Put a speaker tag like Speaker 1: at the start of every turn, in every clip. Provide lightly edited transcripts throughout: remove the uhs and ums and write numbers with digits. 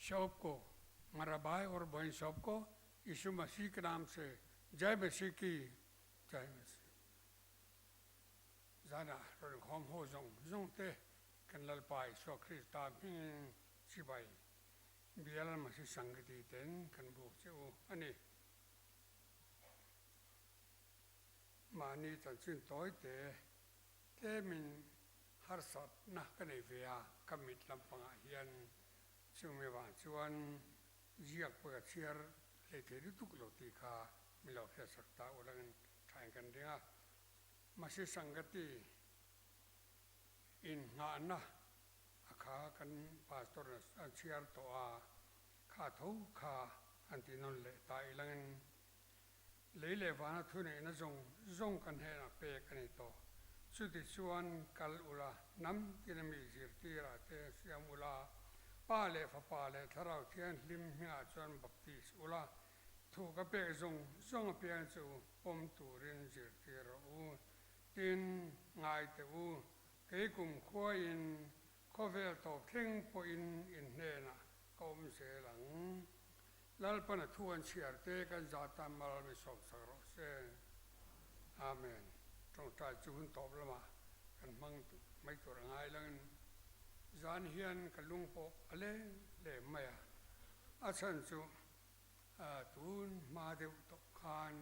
Speaker 1: सबको, हमारा भाई और बहन सबको यीशु मसीह के नाम से जय मसीह की जय मसीह। Zana rawn khawm ho zawng zawng te kan Lalpa Isua Krista hmingin chibai bial Masih Sangati ten kan buk che u a ni. Mahni chanchin tawi te tlemin harsatna ka nei ve a, ka mit lampangah hian chumi vang chuan ziak pawh ka chhiar hlei thei lutuk lo tih kha min lo hriatsak ta ulangin thain kan ring a. Mahse Sangati inngahna a kha kan pastor an chhiar tawh a, kha tho kha an ti nawn leh ta ilangin lei leh vana thuneihna zawng zawng kan hnenah pek a ni tawh. Chuti chuan kal ula hnam tina mi zirtirah te siam ula, Pa leh Fapa leh Thlarau Thianghlim hmingah chuan baptis ula, Thu ka pek zawng zawng apiang chu pawm turin zirtir rawh u. Tin, ngai teh u, kei kum khuaiin khawvel tawp thleng pawhin in hnenah ka awm zel ang. Lalpana thu an chhiar te kan za tan mal mi sawmsak rawh se. Amen. Tawngtai chu hun tawp lamah kan hmang mai tur a ngai langin zan hian ka lung pawh a leng hle mai a. A chhan chu Tun hma deuh tawh khan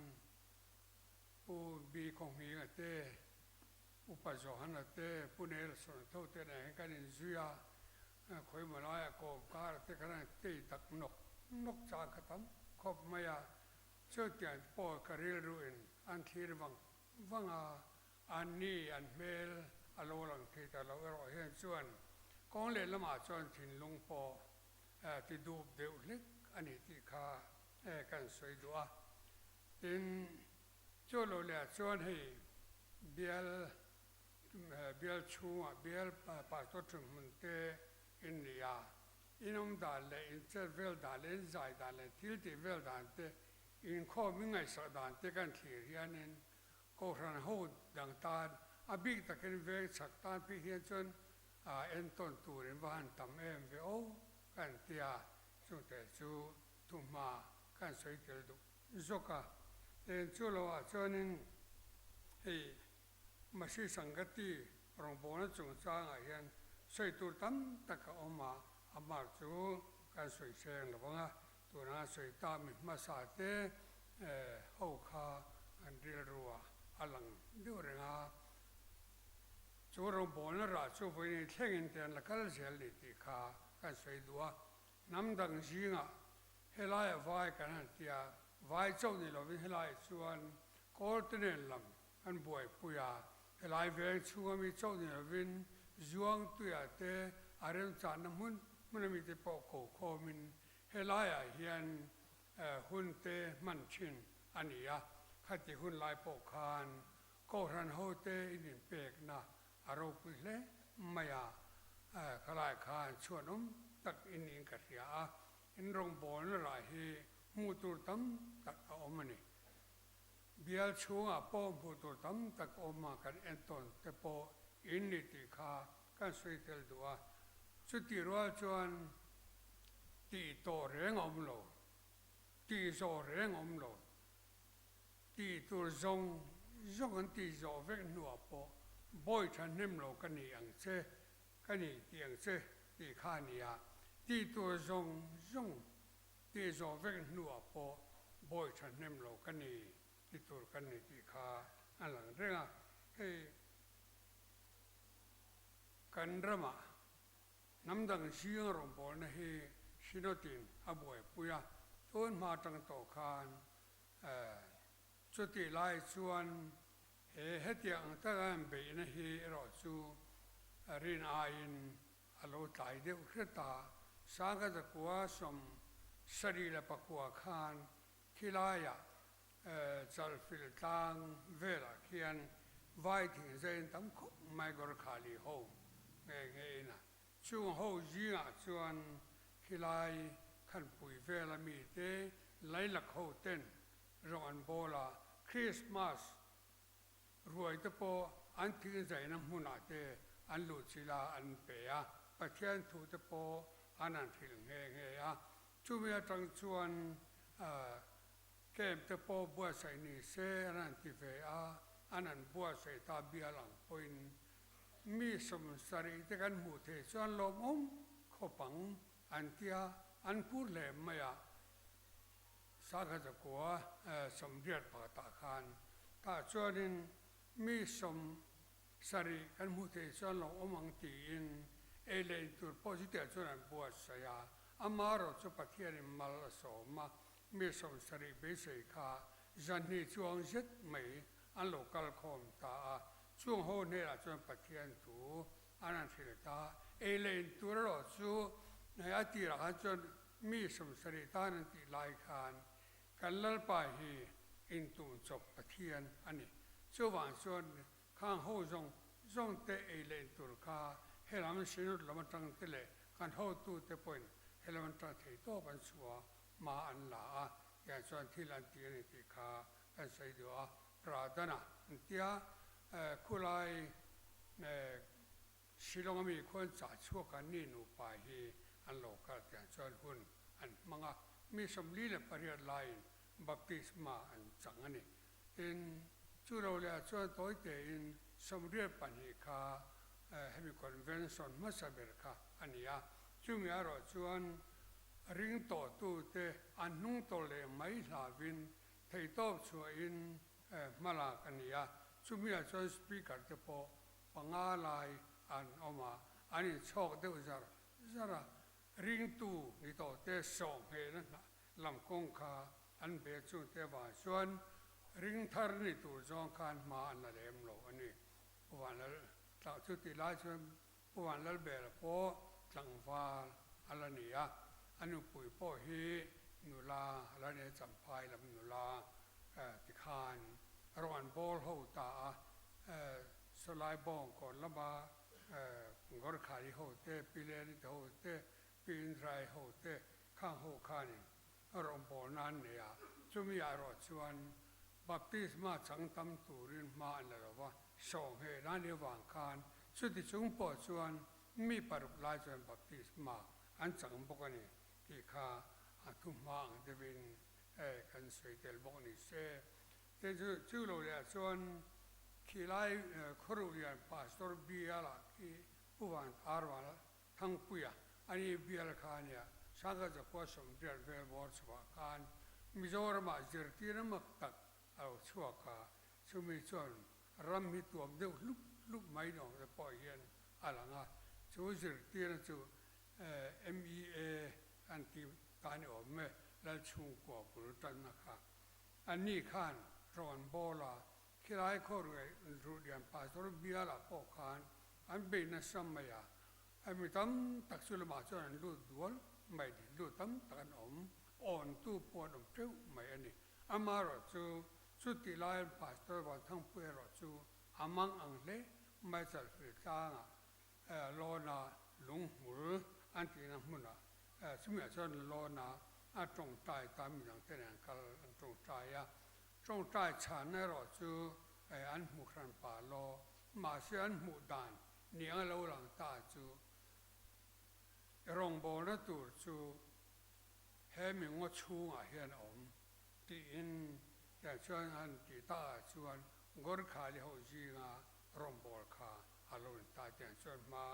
Speaker 1: Pu Bi Khawnghinga te, Upa Johana te, Pu Nelson tho te nen hian kan inzui a, khawimaw laiah kawm kar te khan an tei tak nawk nawk chang kha tam khawp mai a. Chutiang pawh ka rilruin an thlir vang vang a, anni an hmel a lo lang thei ta lo erawh hian chuan kawng lehlamah chuan thinlung pawh ti dup deuh hlek a ni tih kha kan sawi duh a. Tin, chu lo leh ah chuan hei bial bial chhungah bial pastor thunhmun te in ni a, in awm dan leh in chet vel dan leh in zai dan leh thil tih vel dan te, inkhawm in ngaihsak dan te kan thlir hianin Kohhran ho dang tan a bik takin veng chhak tan phei hian chuan entawn turin va han tam em ve aw kan ti a, chungte chu thuhma kan sawi tel duh zawk a. Eng chu lo ah chuanin hei Masi Sangati rawngbawlna chungchangah hian sawi tur tam tak a awm a, a mar chu kan sawi seng lo vang a, tuna sawi ta mi hmasa te ho kha an rilru ah a lang deuh reng a. Chu rawngbawlna rah chu vawiin thlengin te an la kal zel ni tih kha kan sawi duh a. Hnam dang zingah helaiah vai kan han ti a, vai chauh ni lovin helaiah chuan Kawlte nen lam an buaipui a, helai veng chhunga mi chauh ni lovin Zuangtuia te a remchanna hmun hmuna mite pawh ko khawmin helaiah hian hun te hman thin a ni a, khati hun lai pawh khan Kohhran hote in inpekna a ropui hle mai a, khalai khan chhuanawm tak in niin ka hria a, in rawngbawlna rah hi hmuh tur tam tak a awm a ni. Bial chhungah pawh hmuh tur tam tak a awm a, kan entawn te pawh in ni tih kha kan sawi tel duh a, chutih rual chuan tih tawh reng a awm lo, tih zawh reng a awm lo. Tih tur zawng zawng an tih zawh vek hnuah pawh bawi thahnem lo ka ni ang che, ka ni tih ang che tih kha a ni a. Tih tur zawng zawng tih zawh vek hnuah pawh bawi thahnem lo ka ni ti tur kan ni tih kha a lang reng a. Hei kan ramah hnam dang zinga rawngbawlna hi Synod-in a buaipui a, tun hma atang tawh khan Chutih lai chuan he hetiang ang taka an beihna hi erawh chu rin aiin a lo tlai deuh hret a. Sangha zakua 74 khan khilaiah Chalfil tlang velah khian vai thingzaiin tam khawp mai Gorkhali ho nghe nghe in a Chung ho zingah chuan khilai khanpui vela mite lailak ho ten rawng an bawl a, Christmas ruai te pawh an thingzaina hmunah te an luhchilh a an pe a, Pathian thu te pawh an han hrilh nghe nghe a. Chumi atang chuan camp te pawh buatsaih ni se an han ti ve a, an han buatsaih ta bial ang pawhin mi 70 te kan hmuh theih chuan lawmawm khawp ang an tia, an phur hle mai a. Sangha zakua 80 pakhatah khan tah chuanin mi 70 kan hmuh theih chuan lo awm ang tiin ei leh in tur pawh chutiang chuan an buatsaih a. Amaherawh chu Pathianin mal a sawm a, mi 70 beisei kha 200 chuang zet mai an lo kal khawm ta a. Chung ho hnenah chuan Pathian thu an han hrilh ta. Ei leh in tur erawh chu a tirah khan chuan Mi 70 tan an tih lai khan kan Lalpa hi intum chawp Pathian a ni. Chuvang chuan khang ho zawng zawng te ei leh intur kha helam Synod lam atang te leh kan hotu te pawhin helam atang thei tawp an chhuah a, hma an la a, tiang chuan thil an ti a ni tih kha kan sawi duh a. Pradana an tia khulai Shillong a mi khuan chah chhuak an ni nupa hi an lo kal tiang chuan hun an hmang a, mi 48 laiin baptisma an chang a ni. Tin, chu lo leh ah chuan tawi tein 82 kha hemi convention hmasa ber kha a ni a, chumi erawh chuan ring tawhtute an hnung tawh leh mai hlavin theihtawp chhuahin hmalak a ni a, chumi ah chuan speaker te pawh panga lai an awm a, an inchhawk deuh zar zar a, ringtu ni tawh te sawhnghehna lam kawng kha an be chung te avang chuan ring thar ni tur zawng khan hma an la lem lo a ni. Pu Vanlal tlang chu tih lai chuan Pu Vanlalbela pawh tlangval a la ni a, a nupui pawh hi nula a la ni a, Champhai lam nula tikhan rawn bawl ho ta a, Sawlai bawng kawn lama Gorkhali ho te, Pileni te ho te, Pi Indrai ho te khang ho khanin rawn bawl nan nei a, chumi ah erawh chuan baptisma chang tam turin hma an la lo va, sawhngheh nan i avang khan chuti chung pawh chuan mi paruk lai chuan baptisma an chang bawk a ni tih kha a thu hma ang deuhin kan sawi tel bawk ni se. Tin chu chu lo leh ah chuan khilai khawruh lian Pastor bial ah khi Pu Van Arval Thangpuia a ni bial kha a nia, Sangha Zakua 80 vel bawr chhuah khan Mizoramah zirtirna mak tak a lo chhuak a, chumi chuan ram hi tuam deuh hlup hlup mai ni awm te pawh hian a lang a, chu zirtirna chu MEA an ti ta ni awm e, Lalchhungkua bul tanna kha. Anni khan rawn bawl a, khilai khaw ruhlian pastor bialah pawh khan an bei nasa mai a, mi tam tak chu lamah chuan an lut dual mai ni, lut tam tak an awm, awntu pawh an awm teuh mai a ni. Amaherawh chu chutih laiin pastor Vanthangpui erawh chu a mang ang hle mai Chalfilh tlangah Lawna lunghmul an tihna hmunah chumi ah chuan Lawna a tawngtai ta midang te nen an kal an tawngtai a, tawngtai chhanna erawh chu an hmu hran pah law, mahse an hmuh dan niang a lo lang ta chu rawngbawlna tur chu he mi ngaw chhungah hian a awm tiin tiang chuan an tih takah chuan Gorkhali ho zinga rawngbâwl kha a lo in ta tiang chuan hma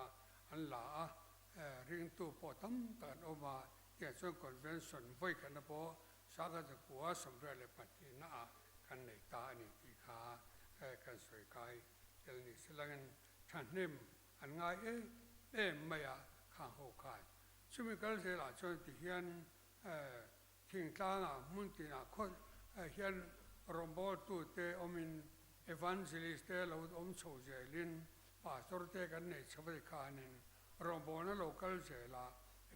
Speaker 1: an la a, ringtu pawh tam tak an awm a, tiang chuan convention vawi khatna pawh Sangha Zakua 82 ah kan nei ta a ni tih kha kan sawi kai tel ni se langin thahnem an ngai em em mai a khang ho khan. Chumi kal zelah chuan tihian Thingtlangah hmun tinah khaw hian rawngbawltute awmin evangelist te lo awm chho zelin pastor te kan nei chho vei khanin rawngbawlna lo kal zela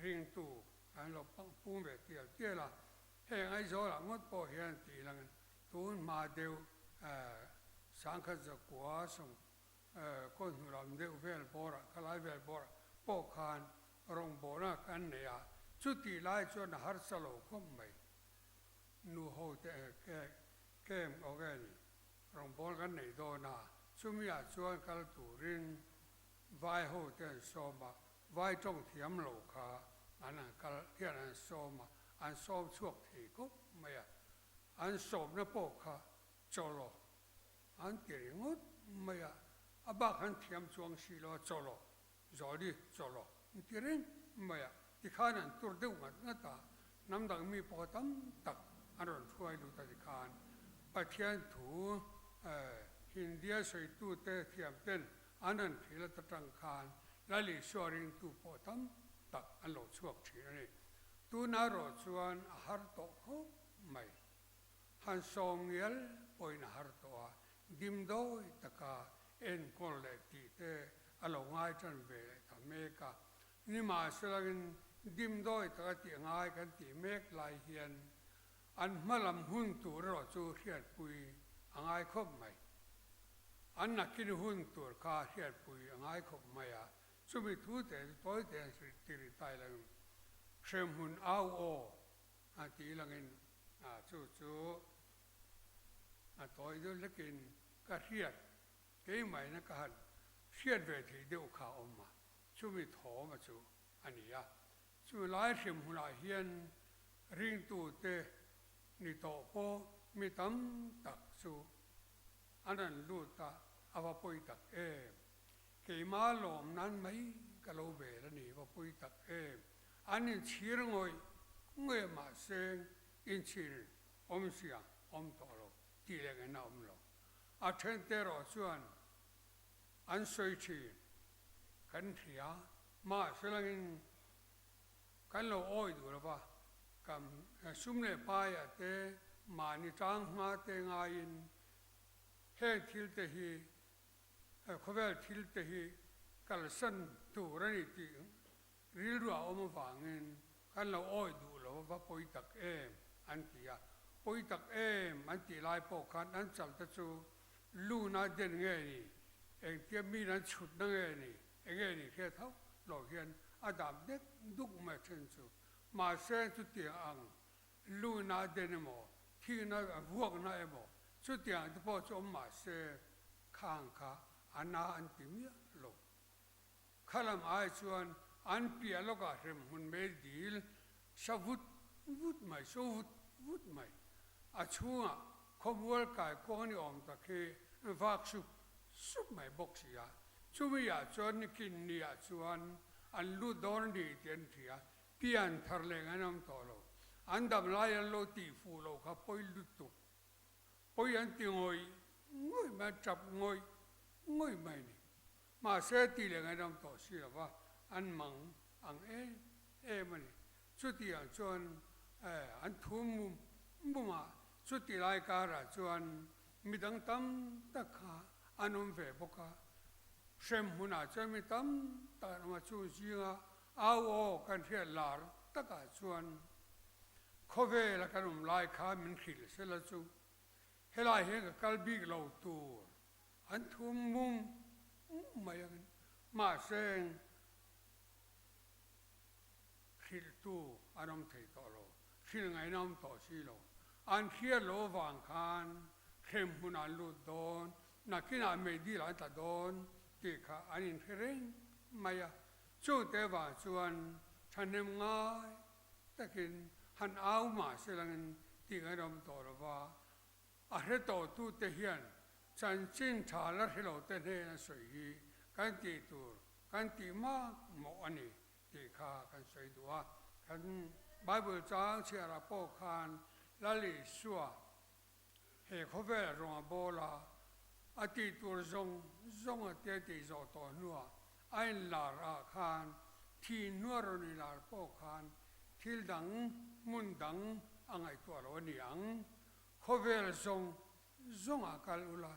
Speaker 1: ringtu an lo pung ve tial tial a. Heng Aizawlah ngawt pawh hian tih langin tun hma deuh sangkhat zakua sawm kaw hnu lam deuh vel bawrah khalai vel bawrah pawh khan rawngbawlna kan nei a, chutih lai chuan a harsa lo khawp mai. Nu ho te camp awk e ni, rawngbâwl kan nei dawn a, chumi ah chuan kal turin vai ho te an sawm a, vai tawng thiam lo kha an han kal hian an sawm a, an sawm chhuak thei khawp mai a, an sawmna pawh kha chawlaw an ti ringawt mai a, a bak han thiam chuang si lo a, chawlaw, zawli chawlaw an ti reng mai a, tikhan an tur deuh ngat ngat a, hnam dang mi pawh tam tak an rawn hruai lut a tikhan Pathian thu Hindia sawitute thiamten An han thil ata tang khan Lal Isua ringtu pawh tam tak an lo chhuak thin a ni. Tuna erawh chuan a har tawh khawp mai. Han sawm ngial pawhin a har tawh a, dimdawi taka enkawl leh tih te a lo ngai tan ve leh ta mek a. Nimahselangin dimdawi taka tih ngai kan tih mek lai hian An hmalam hun tur erawh chu hriatpui a ngai khawp mai. An nakin hun tur kha hriatpui a ngai khawp mai a, chumi thu te chu tawi te an ti ri tai langin hremhmun au aw a ti langin chu chu a tawi deuh hlekin ka hriat keimahina ka han hriat ve theih deuh kha a awm a, chumi thawma chu a ni a. Chu lai hrim hunah hian ringtute ni tawh pawh mi tam tak chu an rawn lut a, a va pawi tak em. Keimah lawm nan mai ka lo bel a ni, va pawi tak em. An inchhir ngawih ngawih mahse inchhir awmzia awm tawh lo tih leh ngaihna awm lo. A thente erawh chuan an sawi thin kan hria. Mahse langin kan lo awi duh lo va, kan sum leh paiah te mahni tang hma te ngaiin heng thil te hi, khawvel thil te hi kalsan tur a ni tih rilru a awm avangin kan lo awi duh lo va pawi tak em an ti a. Pawi tak em an tih lai pawh khan an chal te chu luna den nge ni, engtia min an chhutna nge ni, Enge ni hriat hauh lo hian a dam dek duk mai then chu. Mahse chutiang ang luna den emaw, thihna vuakna emaw chutiang te pawh chu awm mahse khang kha a na an ti miah lo. Khalam ai chuan an piah lawkah hremhmun mei dil sa vut vut mai, so vut vut mai. A chhungah khawmual kai kuang ni awm tak hi vak sup sup mai bawk si a. Chumi ah chuan nikin ni ah chuan an lut dawn a ni tih an hria, pian thar leng an awm tawh lo. An dam lai an lo tih fuh loh kha pawi lutuk. Pawi an ti ngawih ngawih mai, an tap ngawih ngawih mai a ni. Mahse tih leng an awm tawh si lo va, an mang ang em em a ni. Chutiang chuan an thum mum mum a, chuti lai karah chuan midang tam tak kha an awm ve bawk a, hrem hmunah chuan mi tam tak an awm a, chung zinga au aw kan hriat lar takah chuan khawvela kan awm lai kha min hrilh sela chu helai hian ka kal bik lo tur an thum mum mum mai angin mahse hrilhtu an awm thei tawh lo, hrilh ngaihna awm tawh si lo. An hriat loh avang khan hrem hmun an lut dawn, nakinah meidil an tla dawn tih kha an inhre reng mai a. Chungte avang chuan thahnem ngai takin han au mah se langin tih ngaihna awm tawh lo va, a hre tawhtute hian chanchin tha la hre lote hnena sawi hi kan tih tur kan tih mak mawh a ni. Tih kha kan sawi duh a. Kan Bible chang chhiarah pawh khan Lal Isua he khawvel rawng a bawl a, a tih tur zawng zawng a tia tih zawh tawh hnuah a inlar ah khan thih hnua rawn inlar pawh khan thil dang hmun dang a ngaihtuah lo a ni ang. Khawvel zawng zawngah kal ula,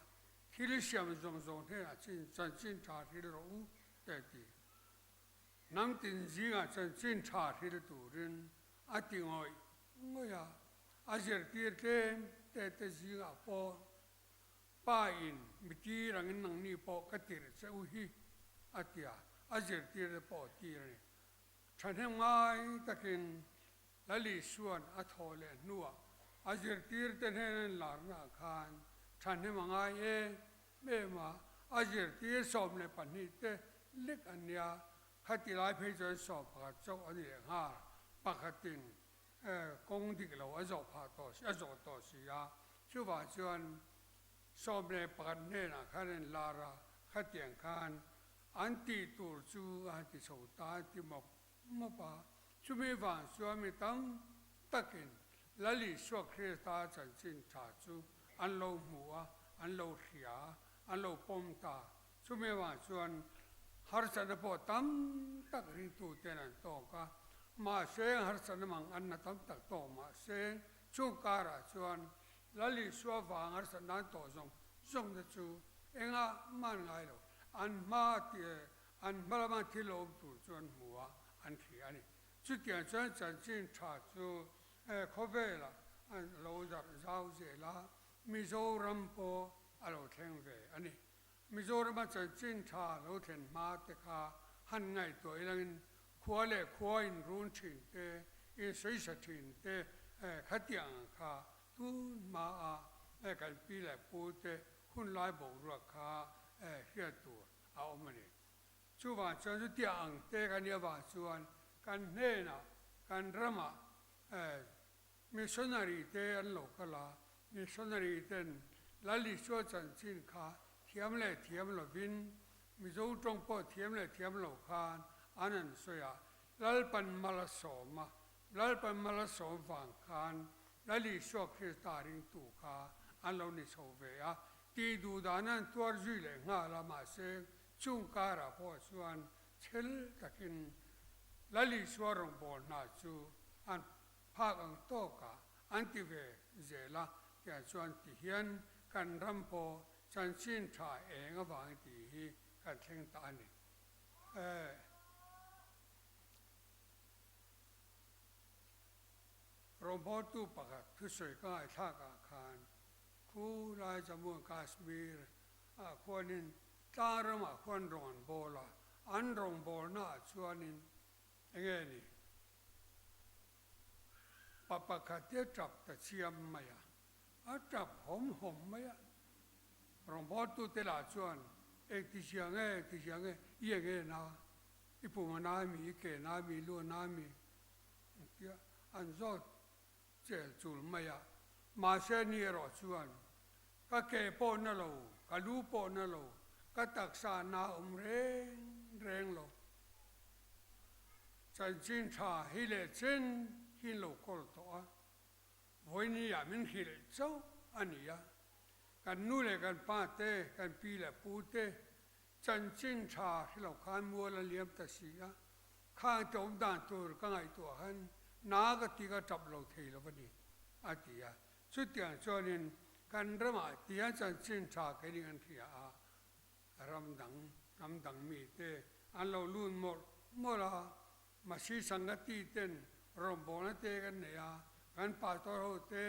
Speaker 1: thil siam zawng zawng hnenah chanchin tha hril rawh u te a ti. Hnam tin zingah chanchin tha hril turin a ti ngawih ngawih a, a zirtir tlem te te zingah pawh Pa in mi tir angin nangni pawh ka tirh che u hi a ti a, a zirtir te pawh a tir a ni. Thahnem ngai takin Lal Isua'n a thawh leh hnuah a zirtir te hnena inlarnaah khan thahnem a ngai em em a, a zirtir 12 te lek an nia. Khati lai phei chuan 11 chauh a ni leh nghal. Pakhatin kawng dik lo a zawh phah tawh a zawh tawh si a. Chuvang chuan 11 hnenah khan an lar a, khatiang khan an tih tur chu a han ti chho ta an ti mawp mawp a. Chumi vang chuan mi tam takin Lal Isua Krista chanchin tha chu an lo hmu a, an lo hria a, an lo pawm ta. Chumi vang chuan harsatna pawh tam tak ringtuten an tawk a, mahse harsatna mang anna tam tak tawk mahse chung karah chuan Lal Isua vang harsatna an tawh zawng zawng te chu engah mah an ngai lo. An hma tih an hma lama thil lo awm tur chu an hmu a, an hria a ni. Chutiang chuan chanchin tha chu khawvelah an lo darh zau zel a, Mizoram pawh a lo thleng ve a ni. Mizorama chanchin tha lo thlen hma te kha han ngaihtuah ilangin khua leh khua inrun thin te, insawi thin te khatiang ang kha tun hmaa kan pi leh pu te hunlai boruak kha hriat tur a awm a ni. Chuvang chuan chutiang ang te kan nih avang chuan kan hnenah, kan ramah missionary te an lo kal a, missionary ten Lal Isua chanchin kha thiam leh thiam lovin, Mizo tawng pawh thiam leh thiam lo khan an an sawi a, Lalpan mal a sawm a, Lalpan mal a sawm vang khan Lal Isua Krista ringtu kha an lo ni chho ve a, tih duh dan an tuar zui leh nghal a, mahse Chung karah pawh chuan chhel takin Lal Isua rawngbâwl hna chu an phak ang tawkah an ti ve zel a, tiah chuan ti hian kan ram pawh chanchin tha eng avangin tih hi kan thleng ta a ni. Rawngbâwltu pakhat thusawi ka ngaihthlakah khan khu lai Jammu and Kashmir ah khuanin tlang ramah khuan rawng an bawl a, an rawngbawlna ah chuanin enge ni pa pakhat hi a tap ta chiam mai a, a tap hawm hawm mai a, rawngbawltute lah chuan engti zia nge engti zia nge i enge na, i pum a na mi, i ke na mi, i lu a na mi tia an zawt chel chul mai a, mahse ni erawh chuan Ka ke pawh na lo, ka lu pawh na lo, ka taksa na awm reng reng lo. Chanchin tha hi leh chen hi in lo kawl tawh a, vawiini ah min hrilh chauh a ni a. Kan nu leh kan pa te, kan pi leh pu te chanchin tha hre lo khan mual a liam ta si a, khang te awm dan tur ka ngaihtuah khan na ka ti ka tap lo thei lo a ni, a ti a. Chutiang chuanin kan ramah tihian chanchin tha kei ning an hria a, ram dang, hnam dang mite an lo lut mawlh mawlh a, Masi Sangati ten rawngbawlna te kan nei a, kan pastor ho te,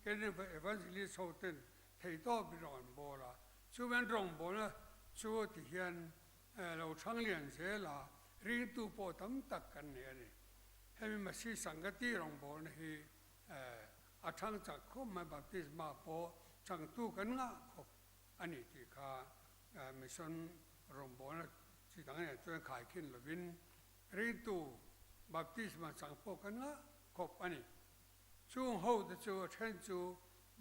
Speaker 1: kan evangelist ho ten theihtawp in rawn bawl a, chumi an rawngbawlna chu tihian lo thang lian zel a, ringtu pawh tam tak kan nei a ni. Hemi Masi Sangati rawngbawlna hi A thang chak khawp mai baptisma pawh changtu kan ngah khawp a ni tih kha mission rawngbawlna chi dang nen chuan khaikhin lovin ringtu baptisma chang pawh kan ngah khawp a ni. Chung ho te chu a then chu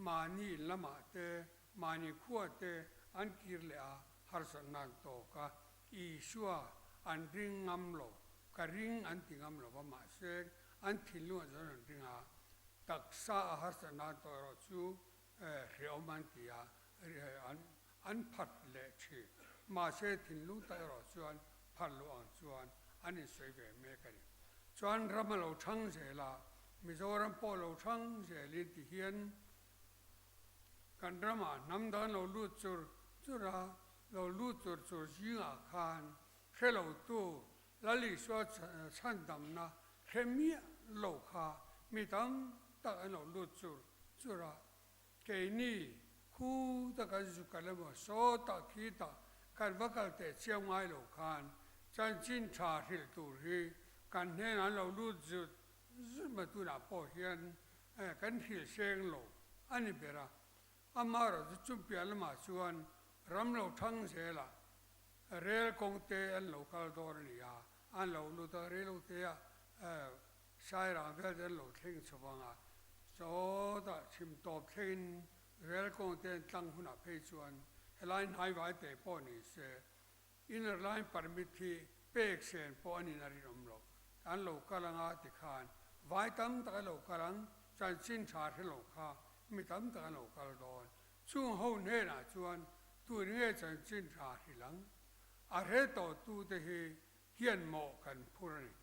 Speaker 1: mahni in lamah te mahni khua te an kir leh a harsatna an tawk a, Isua an ring ngam lo, ka ring an ti ngam lo va mahse an thinlungah chuan an ring a, taksa a harsat nan tawh erawh chu hreawm an ti a, an phat leh thin. Mahse thinlung tak erawh chuan phat loh ang chuan an insawi ve mek a ni. Chuan ram a lo thang zel a, Mizoram pawh lo thang zelin ti hian kan ramah hnam dang lo lut chur chur a, lo lut chur chur zingah khan hre lotu Lal Isua chhandamna hre miah lo kha mi tam tak an lo lut chur chur a, keini khu ta kan zu kal emaw saw ta khi ta kan va kal teh chiam ngai lo khan chanchin tha hrilh tur hi kan hnenah an lo lut zut zut mai tunah pawh hian kan hrilh seng lo a ni ber a, amaherawhchu chu chumpiah lamah chuan ram lo thang zelah Rel kawng te an lo kal dawn a ni a, an lo lut a, reilote ah Sairang vel te an lo thleng chho vang a, sawtah chhim tawp thlengin rel kawng te an tlang hunah phei chuan helai hnaivai te pawh ni se Inner Line Permit hi pek sen pawh a nin a rinawm lo. An lo kal anga tikhan vai tam tak an lo kal ang, chanchin tha hre lo kha mi tam tak an lo kal dawn. Chung ho hnenah chuan tun nge chanchin tha hrilh ang? A hre tawh tute hi hian mawh kan phur a ni.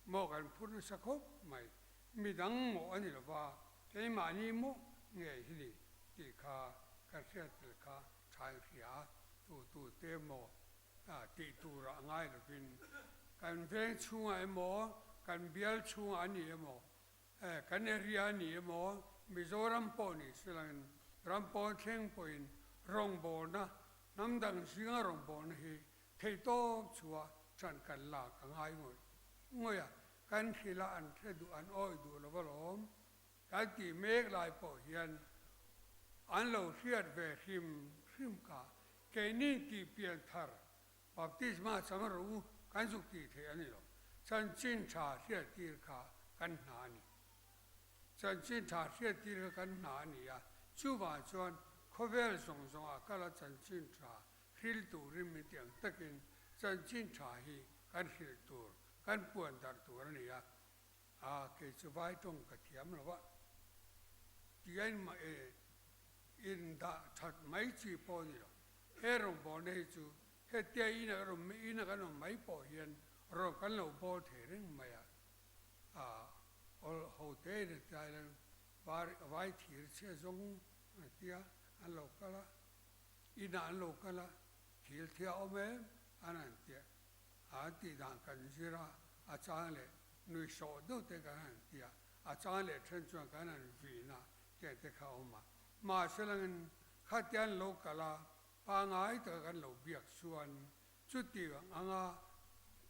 Speaker 1: Mawh kan phur nasa khawp mai. Midang mawh a ni lova, keimahni mawh ngei hi ni tih kha kan hriat tel kha tha in hria a, tu tu te emaw tih turah a ngai lovin kan veng chhungah emaw, kan bial chhungah a ni emaw, kan area a ni emaw, Mizoram pawh ni silangin ram pawn thleng pawhin rawngbawlna, hnam dang zinga rawngbawlna hi theihtawp chhuah ṭan kan lak a ngai ngawih ngawih a, kan hrilh a an hre duh an awih duh lo alawm. Kan tih mek lai pawh hian an lo hriat ve hrim hrim kha keini tih pian thar baptisma chang rawh u kan zuk tih theih a ni lo. Chanchin tha hriat tir kha kan hna a ni. Chanchin tha hriat tir kha kan hna a ni a, chuvang chuan khawvel zawng zawngah kala chanchin tha hril turin min tih ang takin chanchin tha hi kan hrilh tur, kan puan darh tur a ni a. A, kei chu vai tawng ka thiam lo a, tiain mah e, in dah that mai chi pawh a ni lo. He rawngbawlna hi chu hetia ina kan awm ina kan awm mai pawh hian rawn kan lo bawl thei reng mai a, a awl ho te in a tia hian var vai thir chhia zawng a tia an lo kal a, inah an lo kal a, thil thia awm em an han tia. An tih dan kan zir a, a chang leh nui sawh deuh te kan han ti a, a chang leh then chuan kan han vin a tih te kha a awm a. Mahse langin khatian lo kal a, pangngai taka kan lo biak chuan chuti ang anga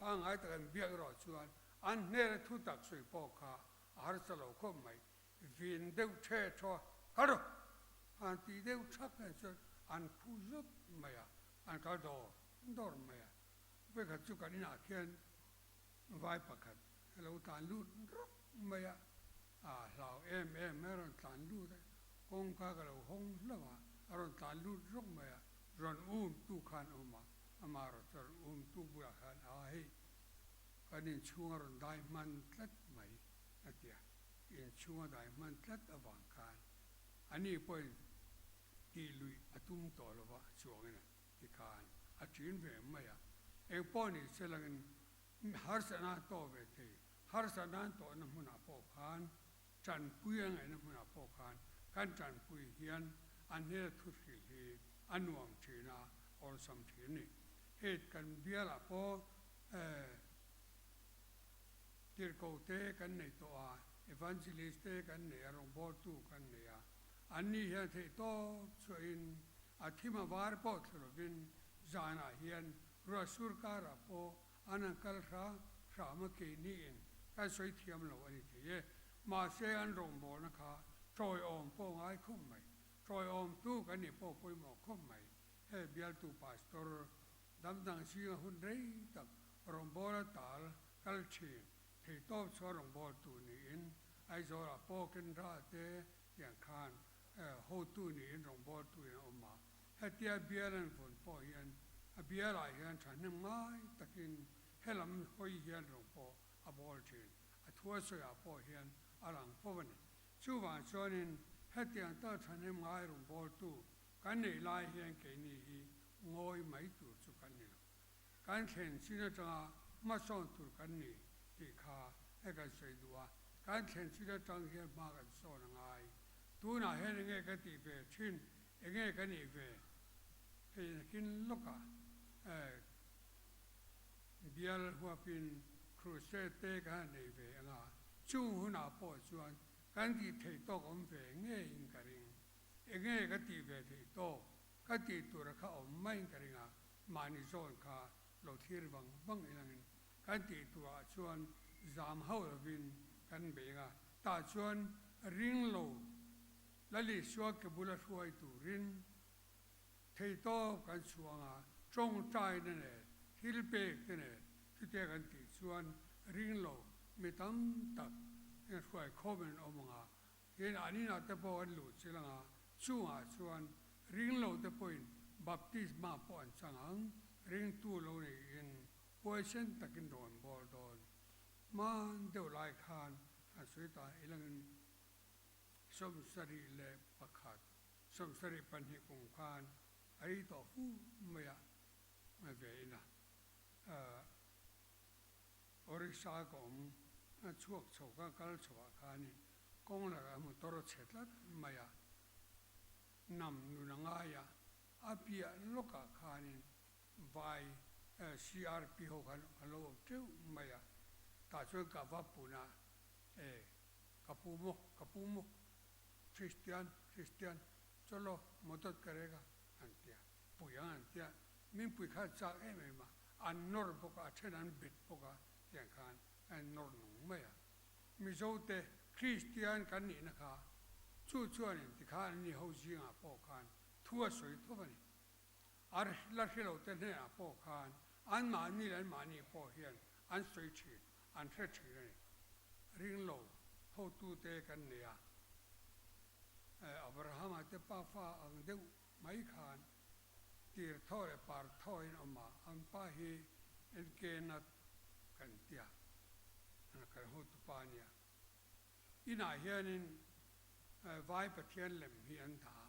Speaker 1: pangngai taka kan biak erawh chuan an hnena thu tak sawi pawh kha a harsa lo khawp mai. Vin deuh the thaw a, kal rawh! An tih deuh thak hian chuan an phu zut mai a, an kal dawr dawr mai a. Vekhat chu kan inah khian vai pakhat a lo tlan lut rawk mai a, a hlau em em mai a rawn tlan lut a, kawngka ka lo hawng hlauh a, a rawn tlan lut rawk mai a, rawn um tu khan a awm a, amah erawh chu rawn um tu bulah khan a hei kan inchhung a rawn dai hman tlat mai a ti a, inchhung a dai hman tlat avang khan ani pawhin tih luih a tum tawh lo va chuangin a Tikhan a ṭin ve mai a, eng pawh ni se langin harsatna an tawh ve thei. Harsatna an tawhna hmunah pawh khan, ṭanpui a ngaihna hmunah pawh khan kan ṭanpui hian an hnena thu hrilh hi a nuam ṭhin a, awlsam ṭhin a ni. Hei kan bialah pawh tirhkoh te kan nei tawh a, evangelist te kan nei a, rawngbawltu kan nei a, Anni hian theihtawp chhuahin a thim a var pawh thlu lovin zanah hian ruahsur karah pawh an han kal hra hram a keiniin kan sawi thiam lo a ni thei e. Mahse an rawngbawlna kha tawiawm pawh ngai khawp mai. Tawiawmtu kan nih pawh pawimawh khawp mai. He bialtu pastor damdang zinga hun rei tak rawngbawla tal kal thin theihtawp chhuah rawngbawltu niin Aizawlah pawh Kendra te Tiang khan hotu niin rawngbawltu in a awm a, hetia bial an vawn pawh hian a bialah hian thahnem ngai takin helam hawi hian rawng pawh a bawl thin, a thua sawiah pawh hian a lang fo a ni. Chuvang chuanin hetiang tak thahnem ngai rawngbawltu kan neih lai hian keini hi ngawi mai tur chu kan ni lo. Kan thlen chin atanga hmasawn tur kan ni tih kha he kan sawi duh a, kan thlen chin atang hian hma kan sawn a ngai. Tunah hian enge ka tih ve thin, enge ka nih ve hei nakin lawkah bial huapin crusade te ka han nei ve anga, chung hunah pawh chuan kan tih theih tawk awm ve ngeiin ka ring. Enge ka tih ve theih tawk, ka tih tura kha awm maiin ka ring a, Mahni zawn kha lo thlir vang vang ilangin kan tih turah chuan zam hauh lovin kan beng a, tah chuan ring lo Lalisua ke bula hruai turin theitawp kan chhuang a, tawngtaina nen thil pek te nen chutia kan tih chuan ring lo mi tam tak in hruai khawm in an awm ang a, tin an inah te pawh an luh chil ang a, chungah chuan ring lo te pawhin baptisma pawh an chang ang, ringtu lo niin huaisen takin rawn bawl dawn. Hman deuh lai khan han sawi ta ilangin 71, 72 kum khan a ri tawh fu mai a, ve ina Orissa ka awm a chhuak chho ka kal chho ah khanin kawng lakah motor a chhe tlat mai a, nam nun a ngai a, a piah lawkah khanin vai CRP ho khan an lo awm teuh mai a, tah chuan ka va pun a, e ka pu maw, ka pu maw, Christian, Christian, chawlaw motor ka rek a an ti a, pui ang an ti a, min pui kha chak em em a, an nawr bawk a, a then an bet bawk a tiang khan an nawr nung mai a. Mizo te Kristian kan nihna kha chu chuanin tikhan an ni ho zingah pawh khan thu a sawi tho a ni. A la hre lo te hnenah pawh khan anmahni leh anmahni pawh hian an sawi thin, an hre thin a ni. Ring lo hotute kan nei a, Abrahama te pafa ang deuh mai khan tir thaw leh par thaw in awm a, an pa hi NK Nath kan tia, kan hotu pa nia. Inah hianin vai Pathian lem hi an dah a,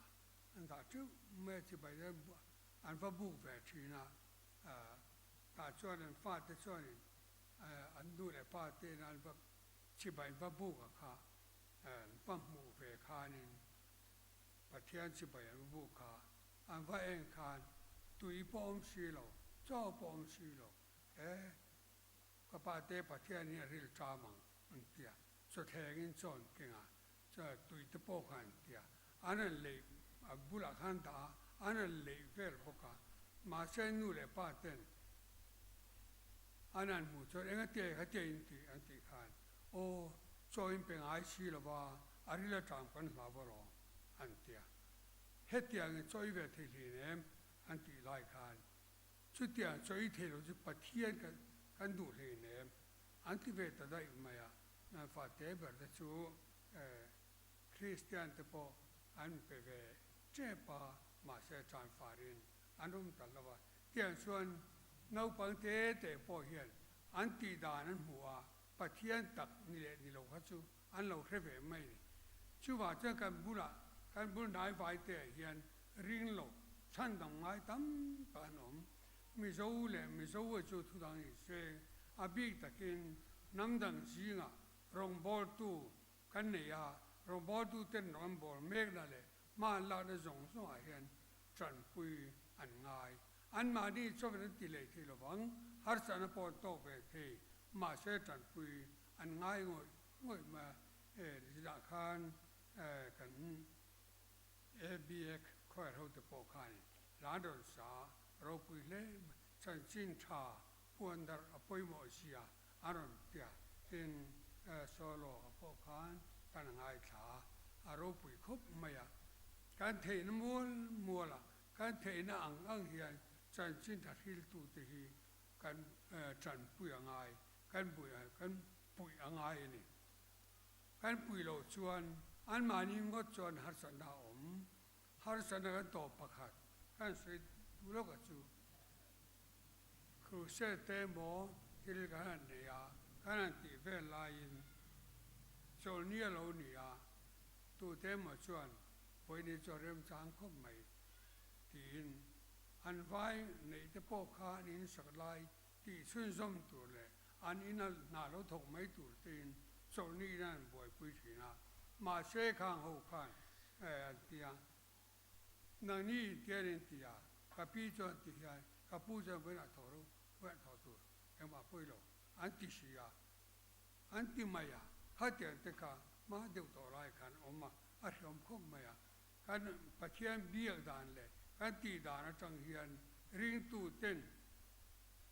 Speaker 1: an dah teuh mai a, chibai te an va buk ve thin a, tah chuan an fate chuanin an nu leh pa te an va chibai va buk a kha an va hmuh ve khanin Pathian chibai an va buk kha an va en khan tui pawh awm si lo, chaw pawh awm si lo, he ka pa te Pathian hi a ril ṭam ang an ti a, chawthlengin chaw an keng a, tui te pawh kha an ti a, an rawn leih a bulah khan dah a, an rawn leih vel bawk a, mahse nu leh pa ten an han hmuh chuan eng a tia kha tia in tih an tih khan aw chaw in pe ngai si lo va a ril aṭang kan hlau alawm an ti a, hetiangin chaw i ve thei hlin em an tih lai khan chutiang chaw i thei lo chu Pathian kan duh hlin em an ti ve ta daih mai a. Fate ber te chu Kristian te pawh an pe ve tep a, mahse tanfarin an awm ta lo a. Tiang chuan naupang te te pawh hian an tih dan an hmu a, Pathian tak ni leh ni lo kha chu an lo hre ve mai ni. Chuvang chuan kan bulah, kan bul hnai vai te ah hian ring lo, chhandam ngai tam tak an awm. Mizo leh Mizo a chu thudang ni se, a bik takin hnam dang zingah rawngbawltu kan nei a, rawngbawltuten rawn bawl mekna leh hma an lakna zawng zawngah hian tanpui an ngai. Anmahni chawin an ti leh thei lovang, harsatna pawh an tawk ve thei, mahse tanpui an ngai ngawih ngawih mai a, zillah khan kan ABA khawiah hote pawh khanin hlan rawn sa ropui hle mai, chanchin tha puan darh a pawimawh zia a rawn tia tin solo a pawh khan kan ngaithla a ropui khawp mai a, kan theihna mual mual a kan theihna ang ang hian chanchin tha hriltute hi kan tanpui a ngai, kan kan puih a ngai a ni. Kan puih loh chuan anmahni ngawt chuan harsatna a awm. Harsatna kan tawh pakhat kan sawi duh lawk a chu crusade te emaw thil kan han nei a, kan han tih vel laiin chawlhni a lo ni a, tute emaw chuan pawihni chu a remchang khawp mai tiin an vai neih te pawh kha an insak lai tih chhunzawm tur leh an ina hna lo thawk mai tur tein chawlhni in an buaipui thin a, mahse khang ho khan an ti a, nangni intian in ti a, ka pi chuan ti hian ka pu chuan vawiinah thawk ro, vawiinah thawk tur engmah pawi lo an ti si a, an ti mai a, khatiang te kha hma deuh tawh lai khan a awm a, a hreawm khawp mai a, kan Pathian biak dan leh kan tih dan atang hian ringtu ten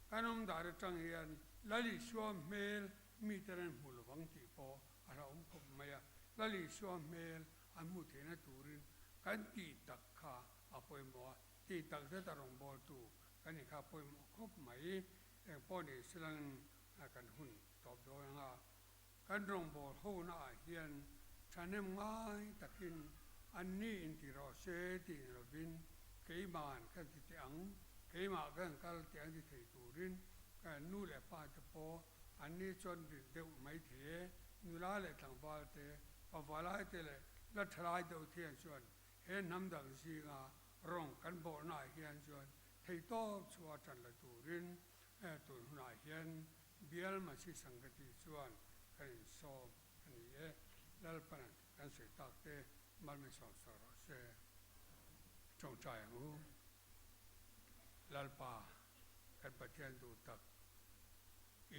Speaker 1: kan awm dan atang hian Lal Isua hmel miten an hmu lovang tih pawh a hlauhawm khawp mai a, Lal Isua hmel an hmuh theihna turin kan tih tak kha a pawimawh a, tih tak zet a rawngbawltu kan ni kha a pawimawh khawp mai. Engpawh ni silang. kan hun tawp dawn anga kan rawngbâwl hona ah hian thahnem ngai takin anni inti rawh se tih ni lovin keima'n kan ti teh ang, keimah kan kal teh ang ti thei turin kan nu leh pa te pawh anni chuan rit deuh mai thei e, nula leh tlangval te, pavalai te leh la thalai deuh thian chuan he hnam dang zinga rawng kan bawhnaah hian chuan theihtawp chhuah a tan la turin tun hunah hian Bial Masi Sangati chuan kan insawm a ni e. Lalpanan kan sawi tak te malminsawm sawi rawh se. Tawngtai ang u. Lalpa kan Pathian duh tak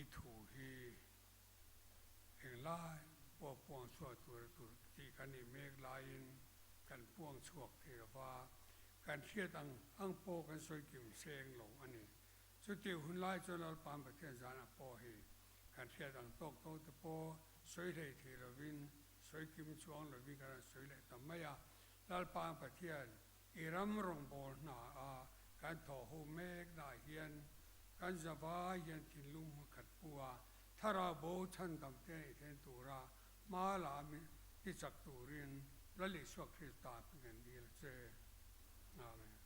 Speaker 1: i thu hi englai pawh puang chhuak tur a tur tih kan nih mek laiin kan puang chhuak thei lo va, kan hriat ang ang pawh kan sawi kim seng lo a ni. Chutih hun lai chuan Lalpa'n Pathian zanah pawh hi kan hriat ang tawk tawk te pawh sawi hlei thei lovin, sawi kim chuang lovin kan rawn sawi leh ta mai a. Lalpa'n Pathian i ram rawngbâwl hna a kan thawh ho meknaah hian kan zavai hian thinlung hmakhat pu a, thlarau bo chhandam te a nih theihna tura hma la mi tichak turin Lal Isua Krista hming an dil che. Amen.